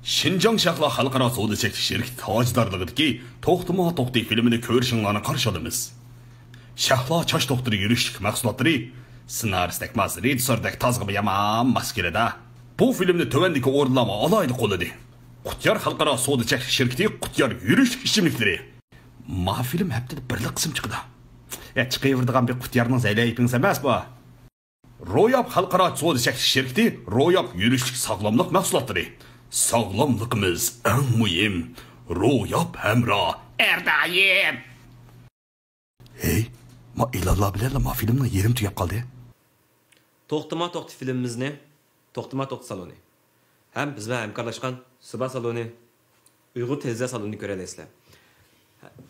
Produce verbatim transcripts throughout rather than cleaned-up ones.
شىنجاڭ شەھلا خەلقئارا سودا چەكلىك شىركىتى تاجدارلىقىدىكى توختىما توختى فىلىمىنى كۆرۈشۈڭلارنى قارشى ئالىمىز. شەھلا چاچ دوختۇرى يۈرۈشلۈك مەھسۇلاتلىرى، سېنارىستەك ماس، رېژىسسوردەك تازغىمۇ يامان ماس كېلىدۇ. بۇ فىلىمنى تۆۋەندىكى ئورۇنلارمۇ ئالاھىدە قوللىدى. قۇتيار خەلقئارا سودا چەكلىك شىركىتى قۇتيار يۈرۈشلۈك ئىچىملىكلىرى. ما فىلىم ھەپتىدە بىرلا قىسىم چىقىدۇ. يا، چىقىۋېرىدىغان بىر قۇتيارنىڭ زەيلەيپىڭىز ئەمەس بۇ. روياپ خەلقئارا سودا چەكلىك شىركىتى روياپ يۈرۈشلۈك ساغلاملىق مەھسۇلاتلىرى. ساغلاملىقىمىز ئەڭ مۇھىم. روياپ ھەمراھ ھەر دائىم. ھەي، ما ئېلانلار بىلەنلا ما فىلىمنىڭ يېرىمى تۈگەپ قالدى. توختىما توختى فىلىمىمىزنى توختىما توختى سالونى ھەم بىز بىلەن ھەمكارلاشقان سۇبا سالونى، ئۇيغۇر تېلېۋىزىيە سالونىنى كۆرەلەيسىلەر.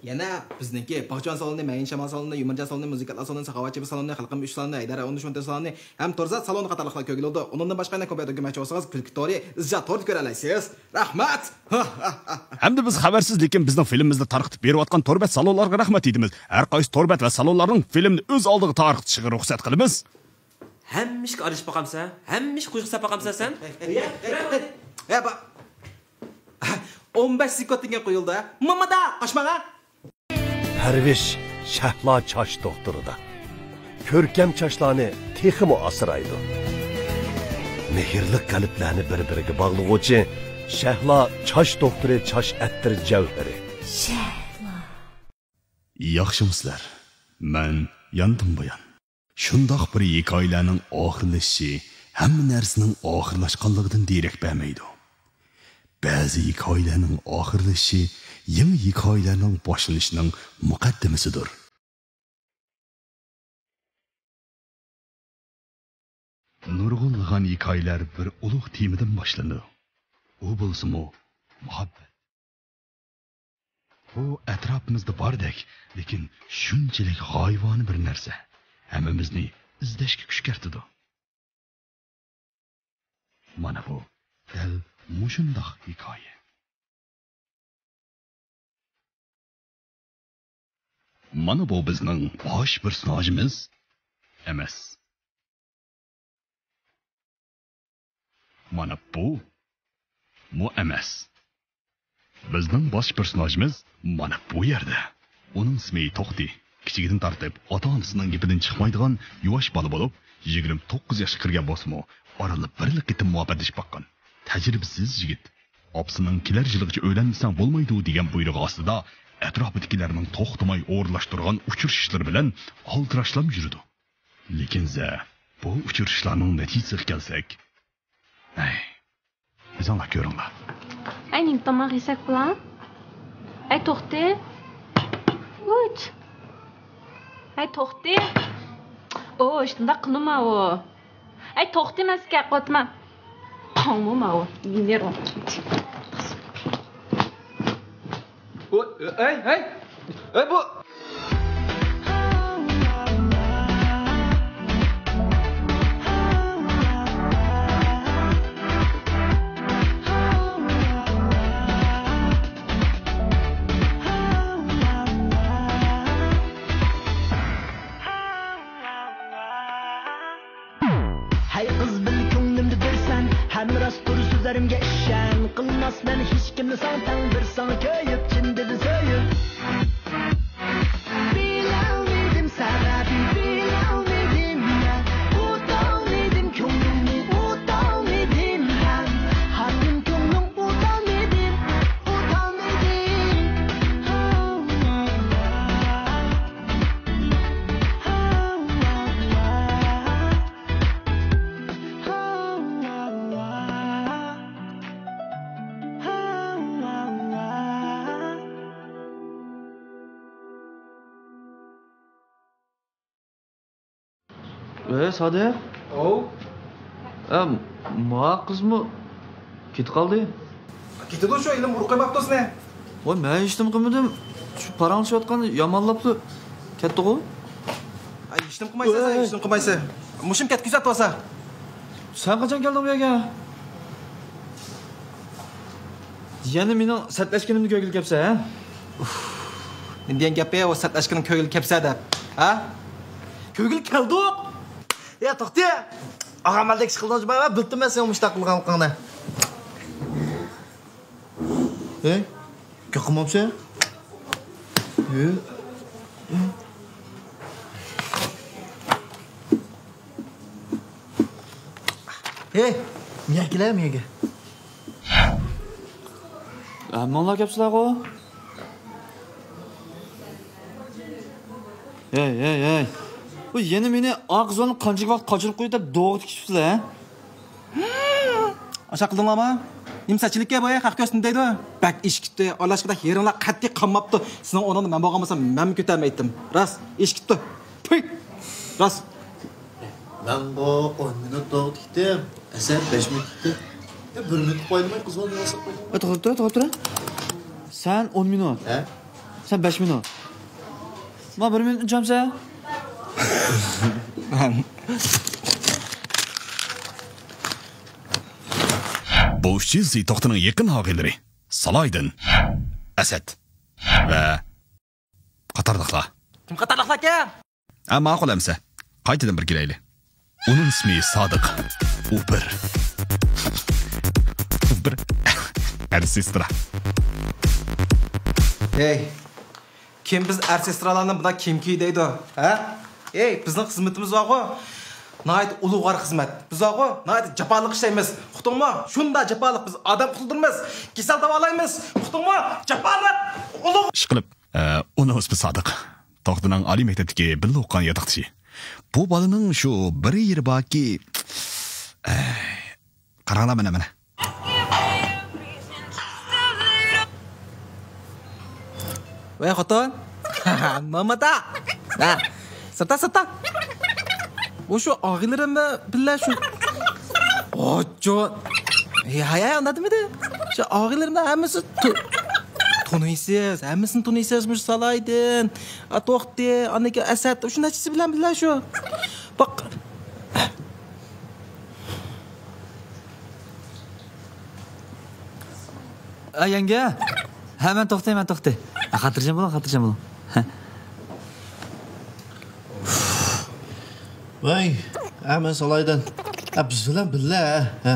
يەنە بىزنىڭكى باغچىۋان سالونى، مەيىن شامال سالونى، يۇمۇرجان سالونى، مۇزىكانتلار سالونى، ساخاۋەتچى سالونى، خەلقىم ئۈچ سالونى، ھەيدەر ئون ئۈچ مونتاژ سالونى ھەم تورزات سالونى قاتارلىقلار كۆرگىلى بولىدۇ. ئۇنىڭدىن باشقا يەنە كومپيۇتېرغا كىرمەكچى بولسىڭىز، كۈلكە تورى، ئىزچا توردا كۆرەلەيسىز. رەھمەت! ھەمدە بىز خەۋەرسىز، لېكىن بىزنىڭ فىلىمىمىزنى تارقىتىپ بېرىۋاتقان تور بەت سالونلارغا رەھمەت ئېيتىمىز. ھەر قايسى تور بەت ۋە سالونلارنىڭ فىلىمنى ئۆز ئالدىغا تارقىتىشىغا رۇخسەت قىلىمىز. ھەممە ئىشكە ئارىلىشىپ باقامسەن؟ ھەممە ئىشكە قۇيرۇق ساپ باقامسەن سەن؟ ھە، با-، ئون بەش زىكوت دېگەن قويۇلدى. مامىدا، قاچماڭا! پەرۋىش شەھلا چاچ دوختۇرىدا. كۆركەم چاچلارنى تېخىمۇ ئاسرايدۇ. مېھىرلىك قەلبلەرنى بىر-بىرىگە باغلىغۇچى شەھلا چاچ دوختۇرى چاچ ئەتىر جەۋھىرى. شەھلا. ياخشىمۇسىلەر؟ مەن ياندىم بايان. شۇنداق بىر ھېكايىلەرنىڭ ئاخىرلىشىشى ھەممە نەرسىنىڭ ئاخىرلاشقانلىقىدىن دېرەك بەرمەيدۇ. بەزى ھېكايىلەرنىڭ ئاخىرلىشىشى يېڭى ھېكايىلەرنىڭ باشلىنىشىنىڭ مۇقەددىمىسىدۇر. نۇرغۇنلىغان ھېكايىلەر بىر ئۇلۇغ تېمىدىن باشلىنىدۇ. ئۇ بولسىمۇ مۇھەببەت. بۇ ئەتراپىمىزدا باردەك، لېكىن شۇنچىلىك غايىۋانە بىر نەرسە، ھەممىمىزنى ئىزدەشكە كۈشكۈرتىدۇ. مانا بۇ دەل مۇشۇنداق ھېكايە. مانا بۇ بىزنىڭ باش پېرسوناژىمىز ئەمەس. مانا بۇ مۇ ئەمەس. بىزنىڭ باش پېرسوناژىمىز مانا بۇ يەردە. ئۇنىڭ ئىسمى توختى. كىچىكىدىن تارتىپ ئاتا-ئانىسىنىڭ گېپىدىن چىقمايدىغان يۇۋاش بالا بولۇپ، يىگىرمە توققۇز ياشقا كىرگەن بولسىمۇ، ئارىلىدا بىرلا قېتىم مۇھەببەتلىشىپ باققان. تەجرىبىسىز يىگىت. ئاپىسىنىڭ «كېلەر يىلىغىچە ئۆيلەنمىسەڭ بولمايدۇ» دېگەن بۇيرۇقى ئاستىدا، ئەتراپىدىكىلەرنىڭ توختىماي ئورۇنلاشتۇرغان ئۇچرىشىشلىرى بىلەن ئالدىراشلام يۈرىدۇ. لېكىن زە، بۇ ئۇچرىشىشلارنىڭ نەتىجىسىگە كەلسەك، ھەي، ئۆزۈڭلار كۆرۈڭلار. ئەي، نېمە تاماق يېسەك بۇلار؟ ئەي، توختى. ۋۇچ. ئەي، توختى. ئو، شۇنداق قىلما ئۇ. ئەي، توختى، مەن سىزگە ھەققى ئاتىمەن. قاڭمۇ ماۋۇ. ئەي، ئەي، ئەي، بۇ. ھەي قىز، بىل كۆڭلۈمدە بىرسەن، ھەم راست تۇر سۆزلىرىمگە ئىشەن. قىلماسمەن ھېچكىمنى ساڭا تەڭ، بىر ساڭا كۆيۈپ، چىن دىلدىن سۆيۈپ. بىلەلمىدىم سەۋەبىنى، بىلەلمىدىم مەن. ئۇتالمىدىم كۆڭلۈڭنى، ئۇتالمىدىم مەن. ھاكىم كۆڭلۈڭ، ئۇتالمىدىم، ئۇتالمىدىم. ئەي، سادىق. ئەم، ما قىزمۇ كېتىپ قالدى. كېتىدۇ، شۇ ئىلىم ئۇرۇپ قويماپتۇ سېنى. ۋاي، مەن ھېچنېمە قىلمىدىم. شۇ پاراڭلىشىۋاتقاندا يامانلاپتۇ. كەتتىغۇ. ئاي، ھېچنېمە قىلمايسەن سەن، ھېچنېمە قىلمايسەن. مۇشۇم كەتكۈزۈۋەتتى بولسا. سەن قاچان كەلدىڭ بۇ يەرگە؟ يەنە مېنىڭ سەتلەشكىنىمنى كۆرگىلى كەپسەن، ھە؟ ئۇف، نېمە دېگەن گەپ ئۇ، سەتلەشكىنىڭ كۆرگىلى كەپسەن دەپ، ھە؟ كۆرگىلى كەلدۇق. يا، توختى! ئاغام ئالدىدەك ئىش قىلدىڭ جۇما، بىلدىم مەن سېنىڭ مۇشۇنداق قىلغانلىقىڭنى. ھەي، گەپ قىلمامسەن؟ ھە؟ ھەي، مېيەگە كېلە، مېيەگە. ھەممىڭلار كەپسىلەرغۇ؟ ھەي، ھەي، ھەي. بۇ يەنە مېنى ئاغزىنى قانچىلىك ۋاقىت قاچۇرۇپ قويدى دەپ دوغا تىكىشىپسىلەر، ھە؟ ئاشۇ قىلدىڭلارمۇ؟ نېمە سەتچىلىككە بۇ، خەق كۆرسۇن دەيدۇ. بەك ئېشىپ كېتىپتۇ، ئالاشقىدەك يېرىڭلار قەتئىي قانماپتۇ. سېنىڭ ئورنۇڭدا مەن بولغان بولسام، مەنمۇ كۆتەرمەيتتىم. راست، ئېشىپ كېتىپتۇ. پۇي! راست. مەنغۇ ئون مىنۇت دوغا تىكتىم. ئەسەت بەش مىنۇت تىكتى. يا، بىر مىنۇت قويدۇم، قىز بالىنى ياساپ قويدۇم. ئە، توختاپ تۇر، توختاپ تۇر. سەن ئون مىنۇت. ھە؟ سەن بەش مىنۇت. ما بىر مىنۇتنى چامسا. بۇ ئۈچىنچىسى توختىنىڭ يېقىن ئاغىنىلىرى سالاھىدىن، ئەسەت ۋە قاتارلىقلار. كىم قاتارلىقلاركەن؟ ھە، ماقۇل ئەمسە. قايتىدىن بىر كېلەيلى. ئۇنىڭ ئىسمى سادىق. ئۇ بىر، ئۇ بىر ئەر سېسترا. ھەي، كىم بىز ئەر سېسترالارنى بۇنداق كىيىم كىي دەيدۇ، ھە؟ ھەي، بىزنىڭ خىزمىتىمىز بارغۇ، ناھايىتى ئۇلۇغۋار خىزمەت. بىز بارغۇ، ناھايىتى جاپالىق ئىشلەيمىز. ئۇقتۇڭمۇ؟ شۇنداق جاپالىق، بىز ئادەم قۇتۇلدۇرىمىز، كېسەل داۋالايمىز. ئۇقتۇڭمۇ؟ جاپالىق، ئۇلۇغ. ئىشقىلىپ، ئە، ئۇنىڭ ئىسمى سادىق. توختىنىڭ ئالىي مەكتەپتىكى بىللە ئوقۇغان ياتاقدىشى. بۇ بالىنىڭ شۇ بىر يېرى باركى، ئەي، قاراڭلار مانا، مانا. ۋەي خوتۇن. مامادا. ھە. سىرتا، سىرتا. ئۇ شۇ ئاغىلىرىم بىلەن شۇ. ئوچۇ. ھەي، ھەي، ئۇنداق دېمىدى. شۇ ئاغىلىرىمنىڭ ھەممىسى تو-، تونۇيسىز، ھەممىسىنى تونۇيسىز، مۇشۇ سالاھىدىن، ئا، توختى، ئاندىن كېيىن ئەسەت، شۇ نەچچىسى بىلەن بىللە شۇ. باق. ئە، يەڭگە. ھە، مەن توختى، مەن توختى. ئە، خاتىرجەم بولۇڭ، خاتىرجەم بولۇڭ. ۋاي، ھە، مەن سالاھىدىن. ھە، بىز بىلەن بىللە، ھە.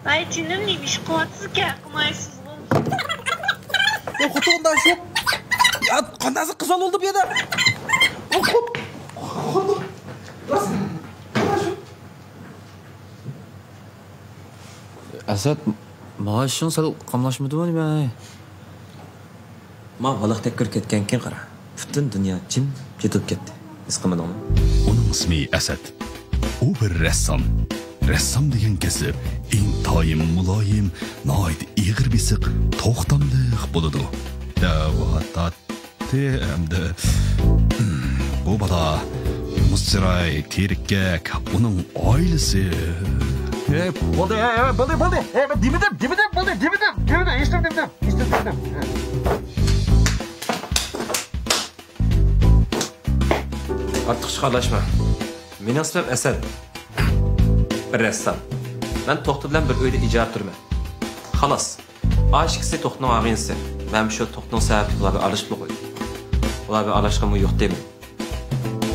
ۋاي جېنىم، نېمە ئىش قىلىۋاتىسىز، گەپ قىلمايسىزغۇ؟ يا خوتۇن، دا شۇ. يا، قانداقسى قىز بولدى بۇ يەردە؟ خوتۇن، راست. ئەسەت، ماڭا ئىشىڭ سەل قاملاشمىدىمۇ نېمە؟ ما ۋالاقتەك كىرىپ كەتكەنكىن قارا. پۈتۈن دۇنيا جىمجىت بولۇپ كەتتى. ھېس قىلمىدىڭمۇ؟ ئۇنىڭ ئىسمى ئەسەت. ئۇ بىر رەسسام. رەسسام دېگەن كەسىپ ئىنتايىن مۇلايىم، ناھايىتى ئېغىر بېسىق، توختاملىق بولىدۇ. دەۋاتاتتى ئەمدى. بۇ بالا مۇز چىراي، تېرىككەك، ئۇنىڭ ئائىلىسى. ھەي، بولدى، ھەي، ھەي، بولدى، بولدى. ھەي، مەن دېمىدىم، دېمىدىم، بولدى، دېمىدىم، دېمىدىم، ھېچنېمە دېمىدىم، ھېچنېمە دېمىدىم. ئارتۇقچە ئارىلاشما. مېنىڭ ئىسمىم ئەسەت. بىر رەسسام. مەن توختى بىلەن بىر ئۆيدە ئىجارە تۇرىمەن. خالاس. ئاشۇ ئىككىسى توختىنىڭ ئاغىنىسى. مەن شۇ توختىنىڭ سەۋەبلىك ئۇلار بىلەن ئارىلىشىپلا قويدۇم. ئۇلار بىلەن ئارىلاشقىنىمۇ يوق دەيمەن.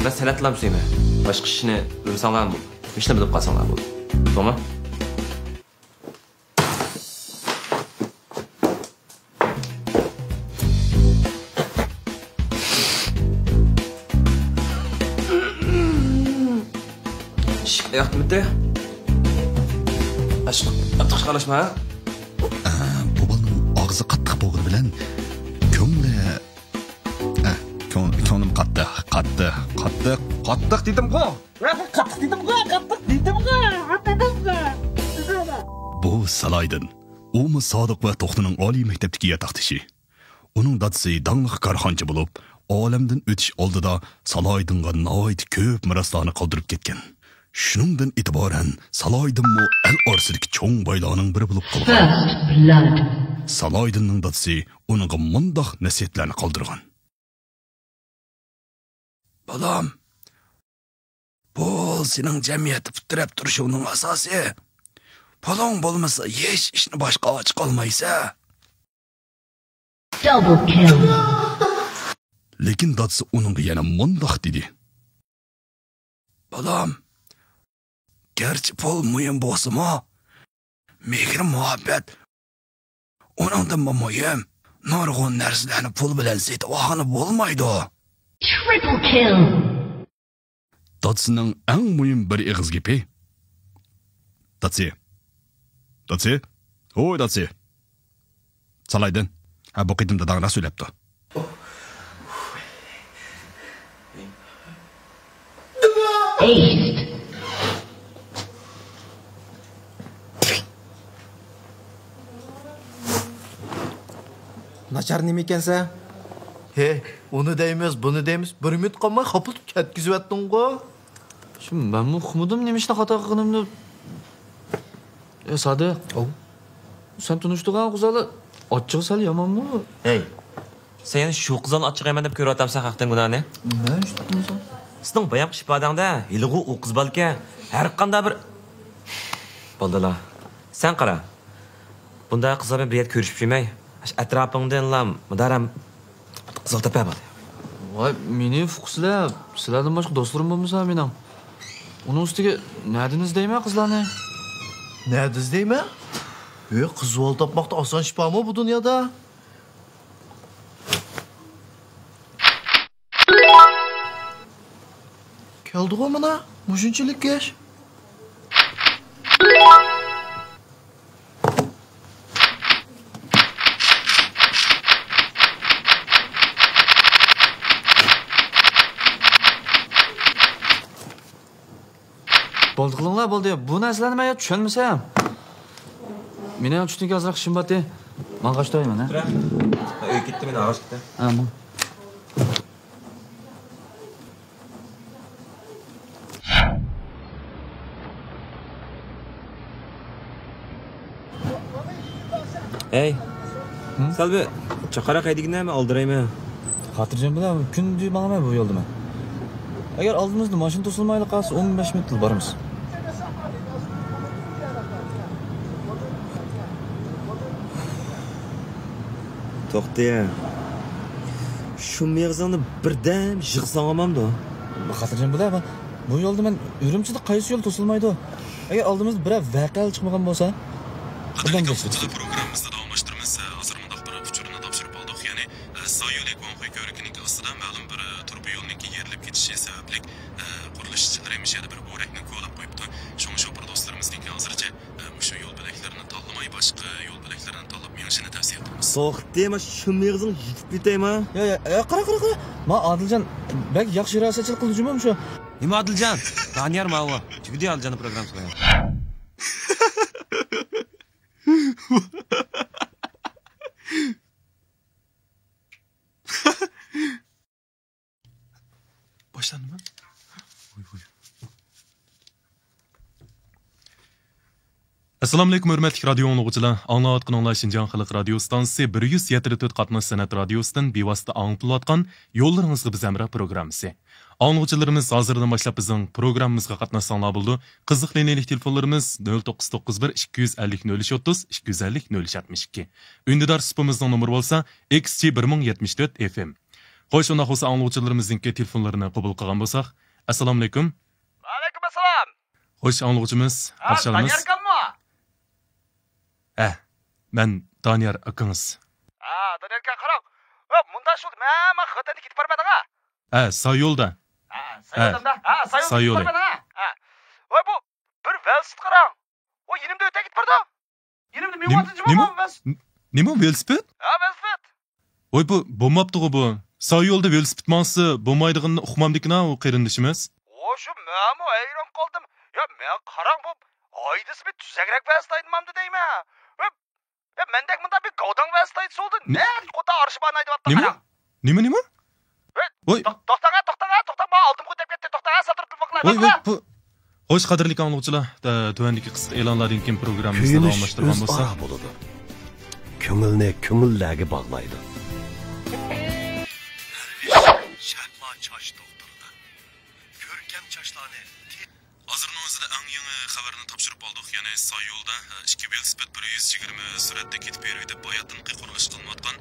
مەن سەنئەتلەرنى سۆيىمەن. باشقا ئىشنى بىلمىسەڭلارمۇ بولىدۇ. ھېچنېمە بىلىپ قالساڭلار بولىدۇ. توغرىمۇ؟ ئىشىك ئاياقتىمىتى؟ ئاشۇ ئارتۇق ئىشقا ئارىلاشما، ھە؟ ئە، بۇ بالىنىڭ ئاغزى قاتتىق بولغىنى بىلەن كۆڭلى، ئە، كۆڭ-، كۆڭلۈم قاتتىق، قاتتىق، قاتتىق، قاتتىق دېدىمغۇ! قاتتىق دېدىمغۇ، قاتتىق دېدىمغۇ، دېدىمغۇ، دېدىمغۇ. بۇ سالاھىدىن. ئۇمۇ سادىق ۋە توختىنىڭ ئالىي مەكتەپتىكى ياتاقدىشى. ئۇنىڭ دادىسى داڭلىق كارخانىچى بولۇپ، ئالەمدىن ئۆتۈش ئالدىدا سالاھىدىنغا ناھايىتى كۆپ مىراسلارنى قالدۇرۇپ كەتكەن. شۇنىڭدىن ئېتىبارەن سالاھىدىنمۇ ئەل ئارىسىدىكى چوڭ بايلارنىڭ بىرى بولۇپ قالغان. First blood. سالاھىدىننىڭ دادىسى ئۇنىڭغا مۇنداق نەسىھەتلەرنى قالدۇرغان. بالام، پۇل سېنىڭ جەمئىيەتتە پۇت تىرەپ تۇرۇشۇڭنىڭ ئاساسى. پۇلۇڭ بولمىسا، ھېچ ئىشنى باشقا ئاچىقالمايسەن. Double kill. لېكىن دادىسى ئۇنىڭغا يەنە مۇنداق دېدى. بالام، گەرچە پۇل مۇھىم بولسىمۇ، مېھىر-مۇھەببەت ئۇنىڭدىنمۇ مۇھىم. نۇرغۇن نەرسىلەرنى پۇل بىلەن سېتىۋالغىلى بولمايدۇ. Triple kill. دادىسىنىڭ ئەڭ مۇھىم بىر ئېغىز گېپى. دادىسى. دادىسى. ھوي، دادىسى. سالايدىن. ھە، بۇ قېتىم داداڭ راست سۆيلەپتۇ. ناچار نېمە ئىكەنسەن؟ ھې، ئۇنى دەيمىز، بۇنى دەيمىز، بىر مىنۇت قالماي خاپىلىتىپ كەتكۈزۈۋەتتىڭغۇ. شۇ مەنمۇ ئۇقمىدىم نېمە ئىشتا خاتا قىلغىنىمنى. ئە، سادىق. ئاۋۇ. سەن تونۇشتۇرغان قىزلار ئاچچىقى سەل يامانمۇ؟ ھەي، سەن يەنە شۇ قىزلارنى ئاچچىق يەيمەن دەپ كۆرۈۋاتامسەن خەقتىن گۇناھنى؟ مەن ئىشتە تۇرمىسام. سېنىڭ بايامقى ئىپادەڭدە ھېلىغۇ ئۇ قىز بالىكەن، ھەر قانداق بىر. بالدىلا، سەن قارا. بۇنداق قىزلار بىلەن بىر يەردە كۆرۈشۈپ يۈرمەي، ئەتراپىڭدىنلا مۇدارەم قىزىل تەپە بول. ۋاي، مېنى ئۇقىسىلەر، سىلەردىن باشقا دوستلىرىم بولمىسا مېنىڭ. ئۇنىڭ ئۈستىگە نەدىن ئىزدەيمەن قىزلارنى؟ نەدە ئىزدەيمەن؟ ھۆ، قىز بالا تاپماقتا ئاسان ئىش بارمۇ بۇ دۇنيادا؟ كەلدىغۇ مانا، مۇشۇنچىلىك كەش. بولدى قىلىڭلار، بولدى. بۇ نەرسىلەرنى مەن يا چۈشەنمىسەم. مېنىڭ چۈشتىكى ئازراق ئىشىم بارتى. ماڭغاچ تۇرايمەن، ھە؟ تۇرە. ئۆيگە كەتتى، مېنى ئاغاچ كەتتى. ھە، ماڭ. ھەي، ھە؟ سەل بىر چاقىراق ھەيدىگىنە، مەن ئالدىرايمەن. خاتىرجەم بولە، كۈندە ماڭىمەن بۇ يولدا مەن. ئەگەر ئالدىمىزدا ماشىنا توسۇلمايلا قالسا، ئون بەش مىنۇتلا بارىمىز. توختىيە. شۇ مېغىزىڭنى بىردەم يىغساڭ بولمامدۇ؟ خاتىرجەم بولە، بۇ يولدا مەن ئۈرۈمچىدە قايسى يول توسۇلمايدۇ؟ ئەگەر ئالدىمىزدا بىرەر ۋەقە چىقمىغان بولسا، بىردەم ئوقۇغۇچىلار، پروگراممىمىزنى داۋاملاشتۇرىمىز. ھازىر مۇنداق بىر ئۇچۇرنى تاپشۇرۇپ ئالدۇق. يەنى، سايولى گۇاڭخۇي كۆۋرۈكىنىڭ ئاستىدا مەلۇم بىر تۇرۇبا يولنىڭكى يېرىلىپ كېتىشى سەۋەبلىك، قۇرۇلۇش ئىشچىلىرى مۇشۇ يەردە بىر بۆرەكنى كولاپ قويۇپتۇ. شۇڭا شوپۇر دوستلىرىمىزنىڭكى ھازىرچە، مۇشۇ يول بۆلەكلىرىنى تاللىماي، باشقا يول بۆلەكلىرىنى تاللاپ مېڭىشىنى تەۋسىيە قىلىمىز. توختىما، شۇ مېغىزىڭ يېتىپ كېتەيما؟ يا، يا، يا، قارا، قارا، قارا. ما ئادىلجان بەك ياخشى رىياسەتچىلىك قىلدى جۇمۇ شۇ. نېمە ئادىلجان؟ دانىيار ماۋۇ. تۈگىدى ئادىلجاننىڭ پروگراممىسى بايان. باشلاندىمۇ؟ ئەسسالامۇئەلەيكۇم، ھۆرمەتلىك رادىيو ئاڭلىغۇچىلار! ئاڭلاۋاتقىنىڭلار شىنجاڭ خەلق رادىيو ئىستانسىسى بىر يۈز يەتتە تۆت قاتناش سەنئەت رادىيوسىدىن بىۋاسىتە ئاڭلىتىلىۋاتقان يوللىرىڭىزغا بىز ھەمراھ پروگراممىسى. ئاڭلىغۇچىلىرىمىز ھازىردىن باشلاپ بىزنىڭ پروگراممىمىزغا قاتناشساڭلار بولىدۇ. قىزىقلىنىشلىك تېلېفونلىرىمىز نۆل توققۇز توققۇز بىر، ئىككى يۈز ئەللىك، نۆل ئۈچ ئوتتۇز، ئىككى يۈز ئەللىك، نۆل ئۈچ ئاتمىش ئىككى. ئۈندىدار سۇپىمىزنىڭ نومۇرى بولسا، ئېكس جى بىر مىڭ يەتمىش تۆت ئېف ئېم. خوش، ئۇنداق بولسا ئاڭلىغۇچىلىرىمىزنىڭكى تېلېفونلىرىنى قوبۇل قىلغان بولساق. ئەسسالامۇئەلەيكۇم. ۋەئەلەيكۇم ئەسسالام. خوش، ئاڭلىغۇچىمىز، ھە، قارشى ئالىمىز. دانىيار ئاكاممۇ؟ ھە، مەن دانىيار ئاكىڭىز. ھە، دانىيار ئاكا، قاراڭ. ھە، مۇنداق شۇ، مەن، مەن خوتەندە كېتىپ بارمىدىڭ ھە؟ ھە، سايولدا. ھە، ھە، سايولدا، ھە، سايولدا سايولى. كېتىپ بارمىدىڭ ھە؟ ھە. ۋاي، بۇ بىر ۋېلىسىپىت قاراڭ. ئۇ يېنىمدا ئۆتە كېتىپ بارىدۇ. يېنىمدا نېمە، مېڭىۋاتىدۇ جۇمۇ نېمە؟ بۇ ۋېلىسىپىت؟ ھە، ۋېلىسىپىت. ۋاي، بۇ بولماپتىغۇ بۇ. سايولدا ۋېلىسىپىت ماڭسا بولمايدىغىنىنى ئۇقمامدىكىنا ئۇ قېرىندىشىمىز. ۋو، شۇ مەنمۇ ھەيران قالدىم. يا، مەن قاراڭ بۇ ھايدىسى بىر تۈزەكرەك ۋەزىدە ھايدىمامدۇ دەيمەن. يا، يا، مەندەك مۇنداق بىر گاۋداڭ ۋەزىدە ھايدىسا بولدى. نېمە؟ نەق قوتا ئارشىبان ھايدىۋاتىدۇ نېمە؟ قاراڭ. نېمە، نېمە؟ ۋەي، توختاڭا، توختاڭا، توختاڭ، ماڭا ئالدىمغا ئۆتۈپ كەتتى، توختاڭا، سەل تۇرۇپ تېلېفون قىلاي، ۋەي، ۋەي، توختاڭا. بۇ، خوش، قەدىرلىك ئاڭلىغۇچىلار، تۆۋەندىكى قىسقا ئېلانلاردىن كېيىن پروگراممىمىزنى كۆيۈنۈش داۋاملاشتۇرغان بولساق. ئۆزئارا بولىدۇ. كۆڭۈلنى كۆڭۈللەرگە باغلايدۇ. شەھلا چاچ دوختۇرىدا كۆركەم چاچلارنى ھازىرنىڭ ئۆزىدە ئەڭ يېڭى خەۋەرنى تاپشۇرۇپ ئالدۇق. يەنى سايولدا ئىككى ۋېلىسىپىت بىر يۈز يىگىرمە سۈرئەتتە كېتىپ بېرىۋېتىپ، باياتىنقى قۇرۇلۇش قىلىنىۋاتقان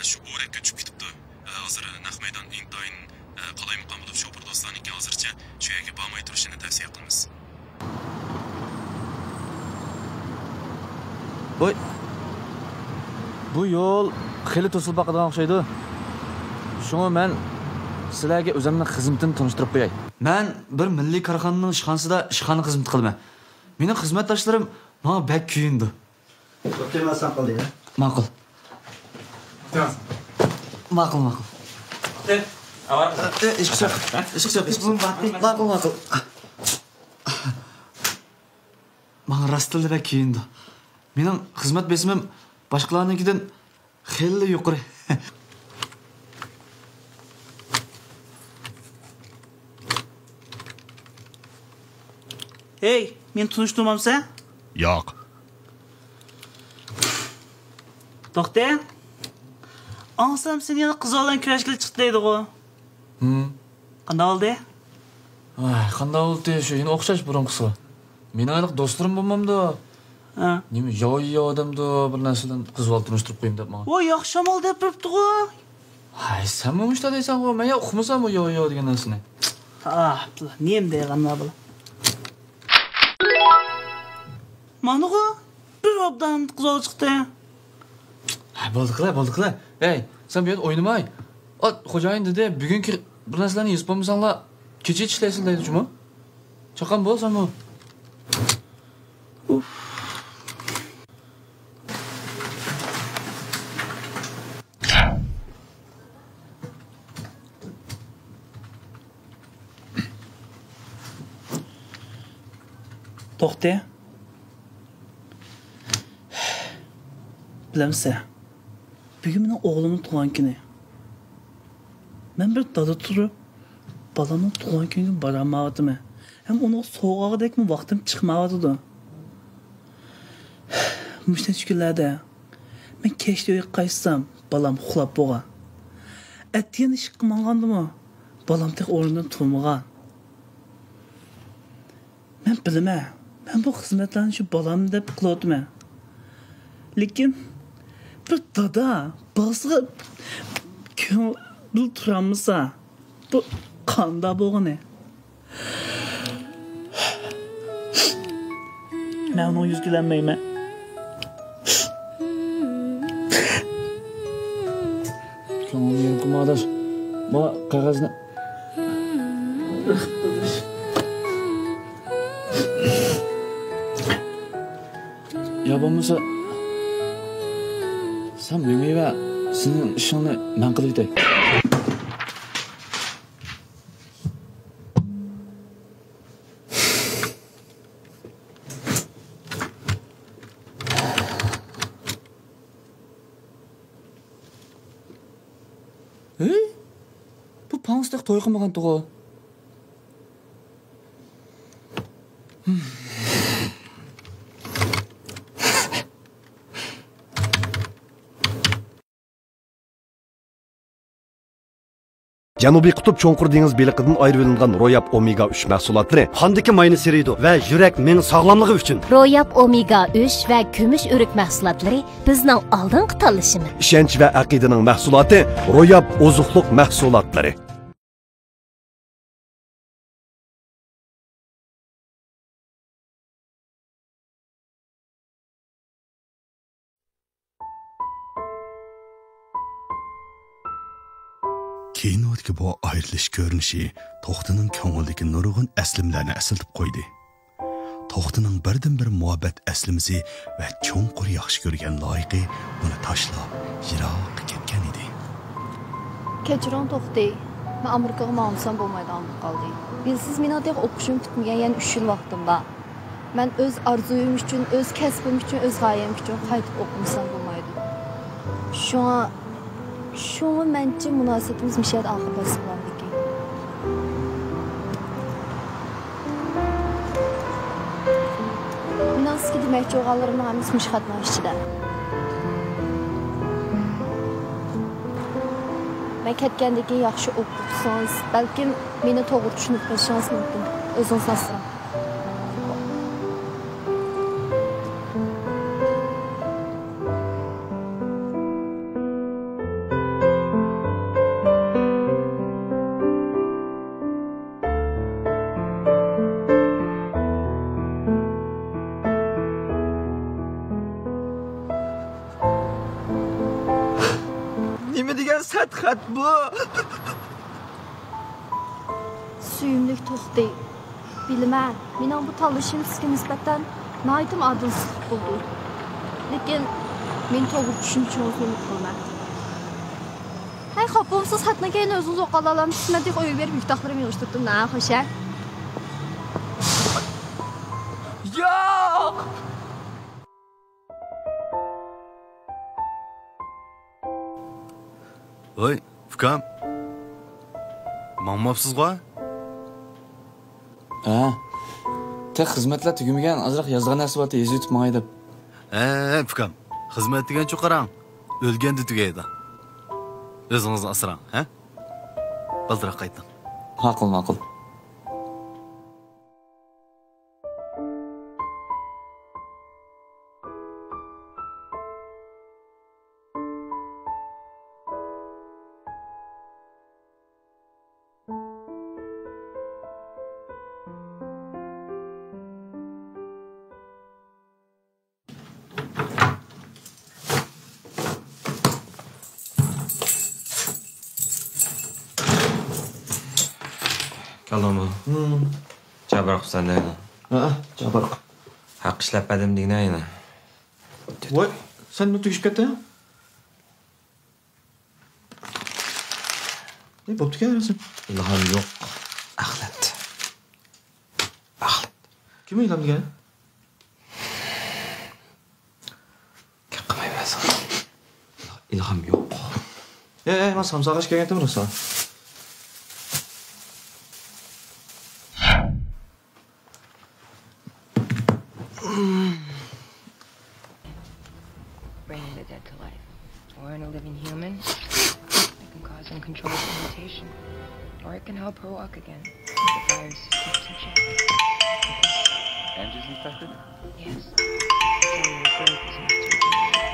شۇ بۆرەككە چۈشۈپ كېتىپتۇ. ھازىر نەق مەيدان ئىنتايىن قالايمىقان بولۇپ، شوپۇر دوستلارنىڭكى ھازىرچە شۇ يەرگە بارماي تۇرۇشىنى تەۋسىيە قىلىمىز. ۋوي، بۇ يول خېلى توسۇلۇپ باقىدىغان ئوخشايدۇ. شۇڭا مەن سىلەرگە ئۆزۈمنىڭ خىزمىتىنى تونۇشتۇرۇپ قوياي. مەن بىر مىللىي كارخانىنىڭ ئىشخانىسىدا ئىشخانا خىزمىتى قىلىمەن. مېنىڭ خىزمەتداشلىرىم ماڭا بەك كۆيۈنىدۇ. ئوكەي، مەن ساڭا قىلدى، يا؟ ماقۇل. ماقۇل، ماقۇل. ئىشقا چىق، ئىشقا چىق، ئىشقا. ماقۇل، ماقۇل. ماڭا راستتىنلا بەك كۆيۈنىدۇ. مېنىڭ خىزمەت بېسىمىم باشقىلارنىڭكىدىن خېلىلا يۇقىرى. ھەي، مېنى تونۇشتۇرمامسەن؟ ياق. توختى. ئاڭلىسام، سېنى يەنە قىز بىلەن كۆرۈشكىلى چىقتى دەيدىغۇ. ھىم. قانداق بولدى؟ ۋاي، قانداق بولدى؟ شۇ يەنە ئوخشاش بۇرۇنقىسىغا. مېنىڭ ھېلىقى دوستلىرىم بولمامدۇ؟ ھە. نېمە، ياۋا ياۋا دەمدۇ، بىر نەرسىلەرنى قىز بالا تونۇشتۇرۇپ قويۇم دەپ ماڭا. ۋاي، ياخشى ئامال دەپ بېرىپتىغۇ. ھاي، سەنمۇ مۇشۇنداق دەيسەنغۇ، مەن يا ئۇقمىسامغۇ ياۋا ياۋا دېگەن نەرسىنى. ئاھ، نېمە دەيدىغان بۇلار. مانىغۇ، بىر ئوبدان قىز بالا چىقتى. ھە، بولدى قىلە، بولدى قىلە. ھەي، سەن بۇ يەردە ئوينىماي. ئا، خوجايىن دېدى، بۈگۈنكى بىر نەرسىلەرنى يېزىپ بولمىساڭلار، كېچىگىچە ئىشلەيسىلەر دېدى جۇمۇ. چاققان بول سەنمۇ. ئۇف. توختى. بىلەمسەن، بۈگۈن مېنىڭ ئوغلۇمنىڭ تۇغان كۈنى. مەن بىر دادا تۇرۇپ، بالامنىڭ تۇغان كۈنىگە بارالمايۋاتىمەن. ھەم ئۇنىڭغا سوۋغا ئالغۇدەكمۇ ۋاقتىم چىقمايۋاتىدۇ. مۇشۇ نەچچە كۈنلەردە مەن كەچتە ئۆيگە قايتسام، بالام ئۇخلاپ بولغان. ئەتىگەن ئىشقا ماڭغاندىمۇ، بالام تېخى ئورنىدىن تۇرمىغان. مەن بىلىمەن، مەن بۇ خىزمەتلەرنى شۇ بالام دەپ قىلىۋاتىمەن. لېكىن بىر دادا بالىسىغا كۆڭۈل تۇرالمىسا، بۇ قانداق بولغىنى؟ مەن ئۇنىڭغا يۈز كېلەلمەيمەن. كۆڭلۈڭنى يېرىم قىلما، ئاداش. ما قەغەزنى. يا بولمىسا، سەن مېڭىۋەر، سېنىڭ ئىشىڭنى مەن قىلىۋېتەي. ھەي؟ بۇ پاڭسىدەك توي قىلمىغانتىغۇ؟ جەنۇبىي قۇتۇپ چوڭقۇر دېڭىز بېلىقىدىن ئايرىۋېلىنغان روياپ ئومېگا ئۈچ مەھسۇلاتلىرى قاندىكى ماينى سېرىيدۇ ۋە يۈرەك مېڭە ساغلاملىقى ئۈچۈن. روياپ ئومېگا ئۈچ ۋە كۈمۈش ئۆرۈك مەھسۇلاتلىرى بىزنىڭ ئالدىنقى تاللىشىمىز. ئىشەنچ ۋە ئەقىدىنىڭ مەھسۇلاتى، روياپ ئوزۇقلۇق مەھسۇلاتلىرى. كىنودىكى بۇ ئايرىلىش كۆرۈنۈشى توختىنىڭ كۆڭلىدىكى نۇرغۇن ئەسلىمىلەرنى ئەسلىتىپ قويدى. توختىنىڭ بىردىنبىر مۇھەببەت ئەسلىمىسى ۋە چوڭقۇر ياخشى كۆرگەن لايىقى ئۇنى تاشلاپ يىراققا كەتكەن ئىدى. كەچۈرۈڭ توختى، مەن ئامېرىكىغا ماڭمىسام بولمايدىغان بولۇپ قالدى. بىلىسىز، مېنىڭ تېخى ئوقۇشۇم پۈتمىگەن يەنە ئۈچ يىل ۋاقتىم بار. مەن ئۆز ئارزۇيۇم ئۈچۈن، ئۆز كەسپىم ئۈچۈن، ئۆز غايەم ئۈچۈن قايتىپ ئوقۇمىسام بولمايدۇ. شۇڭا، شۇڭا مەنچە مۇناسىۋىتىمىز مۇشۇ يەردە ئاخىرلاشسا بولامدىكىن. مېنىڭ سىزگە دېمەكچى بولغانلىرىمنىڭ ھەممىسى مۇشۇ خەتنىڭ ئىچىدە. مەن كەتكەندىن كېيىن ياخشى ئوقۇپ ئوقۇسىڭىز، بەلكىم مېنى توغرا چۈشىنىپ قېلىشىڭىز مۇمكىن. ئۆزىڭىزنى ئاسراڭ. خەت، خەت بۇ. سۆيۈملۈك توختى. بىلىمەن، مېنىڭ بۇ تاللىشىم سىزگە نىسبەتەن ناھايىتىمۇ ئادىلسىزلىك بولدى. لېكىن مېنى توغرا چۈشىنىشىڭىزنى ئۈمىد قىلىمەن. ھەي، خاپا بولمىسىڭىز، خەتنى كېيىن ئۆزىڭىز ئوقۇۋالامسىز؟ مەن تېخى ئۆيگە بېرىپ يۈك تاقلىرىمنى يىغىشتۇرۇپ تۇردۇم. ھە، خوش، ھە؟ ياق! ۋاي، ئۇكام. ماڭماپسىزغۇ؟ ھە. تېخى خىزمەتلەر تۈگىمىگەن، ئازراق يازىدىغان نەرسە بارتى، يېزىۋېتىپ ماڭاي دەپ. ھە، ئۇكام. خىزمەت دېگەنچۇ قاراڭ، ئۆلگەندە تۈگەيدۇ. ئۆزىڭىزنى ئاسراڭ، ھە؟ بالدۇرراق قايتىڭ. ماقۇل، ماقۇل. كەلدىڭمۇ؟ ھىم. جاپارقۇ سەن دەيدۇ. ھە، جاپارقۇ. ھەق ئىشلەپ بەردىم دېگىنە يەنە. ۋاي، سەن نېمە تۈگىشىپ كەتتىڭ؟ ئەي، بوپتىكەن ھەممىسى. ئىلھام يوق. ئەخلەت. ئەخلەت. كىم ئىلھام دېگەن؟ گەپ قىلماي بەرسەڭ. ئىلھام يوق. ئەي، ئەي، مانا سامساق ئاش كەلگەنتىم راسا. Bringing the dead to life. Or in a living human, it can cause uncontrollable mutation. Or it can help her walk again. The virus is kept in check. Angie's infected? Yes. So your growth is not to be denied.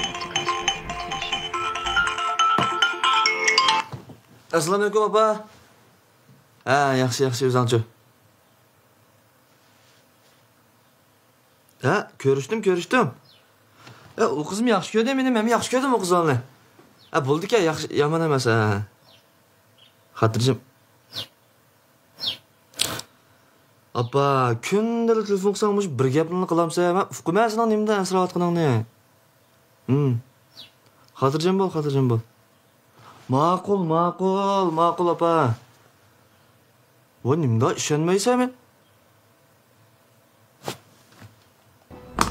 It can cause further mutation. ئەسسالامۇئەلەيكۇم، ئاپا. ھە، ياخشى، ياخشى، ئۆزۈڭچۇ؟ ھە، كۆرۈشتۈم، كۆرۈشتۈم. ھە، ئۇ قىزمۇ ياخشى كۆردى مېنى، مەنمۇ ياخشى كۆردۈم ئۇ قىزنى. ھە، بولىدىكەن، ياخشى، يامان ئەمەس، ھە. خاتىرجەم. ئاپا، كۈندىلا تېلېفون قىلساڭ مۇشۇ بىر گەپنىلا قىلامسەن؟ مەن ئۇقىمەن سېنىڭ نېمىدىن ئەنسىرەۋاتقىنىڭنى. ھىم. خاتىرجەم بول، خاتىرجەم بول. ماقۇل، ماقۇل، ماقۇل، ئاپا. ۋاي، نېمىنداق ئىشەنمەيسەن مەن؟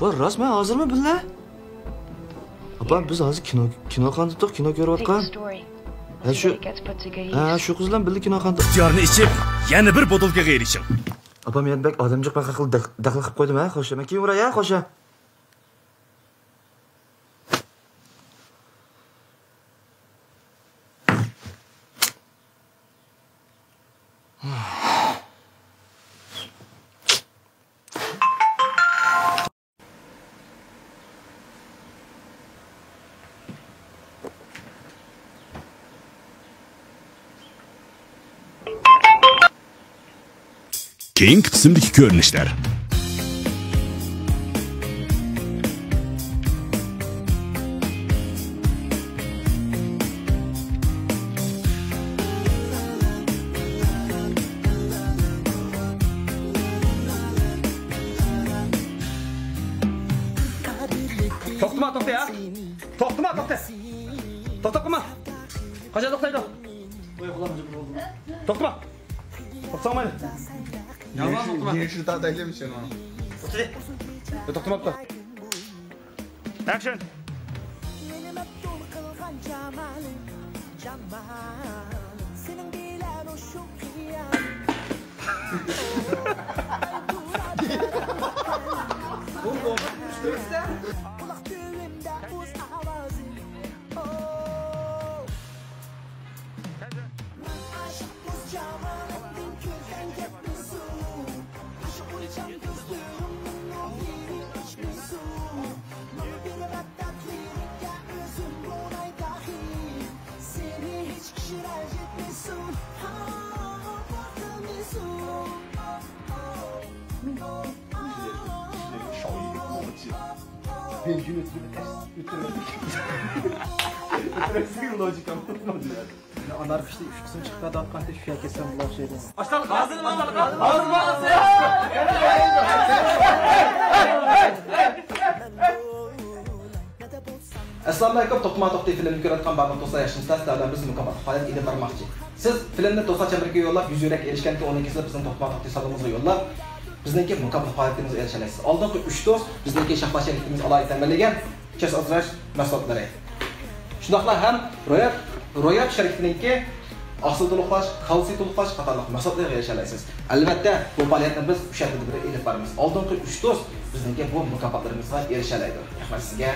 ۋاي، راست، مەن ھازىرمۇ بىللە؟ ئاپا، بىز ھازىر كىنو، كىنو قانىتىپ، كىنو كۆرۈۋاتقان. ھە، شۇ، ھە، شۇ قىز بىلەن بىللە كىنو قانىتىپ. ئىختىيارنى ئېچىپ، يەنە بىر بوتۇلكىغا ئېرىشىڭ. ئاپا، مەن بەك ئادەمجىق، بەك خىل دەخ-، دەخلى قىلىپ قويدۇم، ھە، خوش. مەن كېيىن ئۇراي، ھە، خوش. كېيىنكى قىسىمدىكى كۆرۈنۈشلەر. توختىما، توختە، ھە؟ توختىما، توختە. توختا قىلما. قاچان توختايدۇ؟ توختىما. توختىساڭ مايلى. يامان توختىما. يېشىل تاغدا ئەيلىمىشىڭ. توختىدى. يا، توختىماپتۇ. ئەكشن. بەنزىن ئۆتكۈزۈپ ئۆتۈرۈۋەتتى. ئۆتۈرۈۋەتسىڭىز لوگىكا بولمايدۇ. ئانارخىستنىڭ ئۈچ قىسىم چىقىپ كېتىۋاتقاندا شۇ يەرگە كەلسەم بولار شۇ يەردە. ئاشتان ھازىر ماڭا، ھازىر ماڭا. ئەسسالامۇئەلەيكۇم، توختىما توختى فىلىمنى كۆرۈۋاتقان بارلىق دوستلار، ياخشىمۇسىلەر؟ سىلەر بىلەن بىز مۇكاپاتلىق پائالىيەت ئېلىپ بارماقچى. سىز فىلىمنى دوستلار چەمبىرىكىگە يوللاپ، يۈز يۈرەك ئېرىشكەندىن كېيىن ئۇنىڭ كېسىلى بىزنىڭ توختىما توختى سالونىمىزغا يوللاپ، بىزنىڭكى مۇكاپات پائالىيىتىمىزگە ئېرىشەلەيسىز. ئالدىنقى ئۈچ دوست بىزنىڭكى شاھباز شېرىكىمىز ئالاھىدە تەمىنلىگەن چاچ ئازدۇرۇش مەھسۇلاتلىرى. شۇنداقلا ھەم روياپ، روياپ شىركىتىنىڭكى ئاقسىل تولۇقلاش، كالتسىي تولۇقلاش قاتارلىق مەھسۇلاتلىرىغا ئېرىشەلەيسىز. ئەلۋەتتە، بۇ پائالىيەتنى بىز ئۈچ ھەپتىدە بىر ئېلىپ بارىمىز. ئالدىنقى ئۈچ دوست بىزنىڭكى بۇ مۇكاپاتلىرىمىزغا ئېرىشەلەيدۇ. رەھمەت سىزگە.